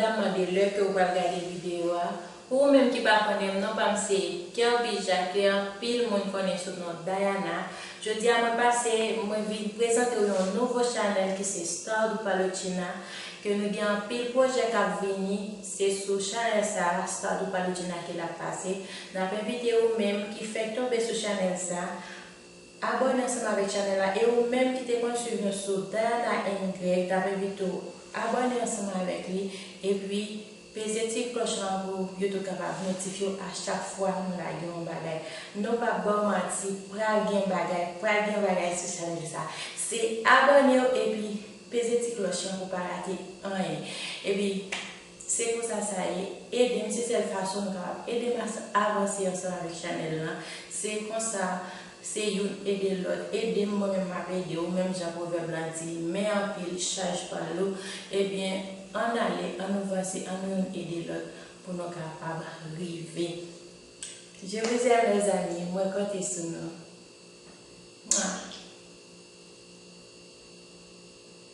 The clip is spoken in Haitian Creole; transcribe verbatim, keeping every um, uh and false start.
Deja m mande lè ke ou pral gade videyo a. Pou ou menm ki pa konnen m, non pa m se Kerby Jacques, ke anpil moun konnen sou non Diana. Jodi a mwen pase, mwen vin prezante w yon nouvo chanèl ki se Star du Palochina, ke nou gen anpil pwojè k ap vini, se sou chanèl sa a, Star du Palochina, ke l ap pase. N ap envite ou menm ki fèk tonbe sou chanèl sa a, abòne ansanm avèk chanèl la, e ou menm ki te konn swiv nou sou Diana and Greg, n ap envite w abòne ansanm avèk li, epi peze ti klòch lan pou YouTube kapab notifye w a chak fwa nou lage yon bagay. Nou p ap ba w manti, pral gen bagay, pral gen bagay sou chanèl sa. Se abòne w epi peze ti klòch lan pou pa rate anyen. Epi se konsa sa ye. Ede m, se sèl fason nou kapab ede m as-, avanse ansanm avèk chanèl lan. Se konsa, se youn ede lòt. Ede m, mwen menm m ap ede w. Menm jan pwovèb lan di, men anpil, chaj pa lou. Ebyen, ann ale, ann nou vanse, ann nou youn ede lòt pou nou kapab rive. Je vous aime, les amis. Mwen konte sou nou. Mwa.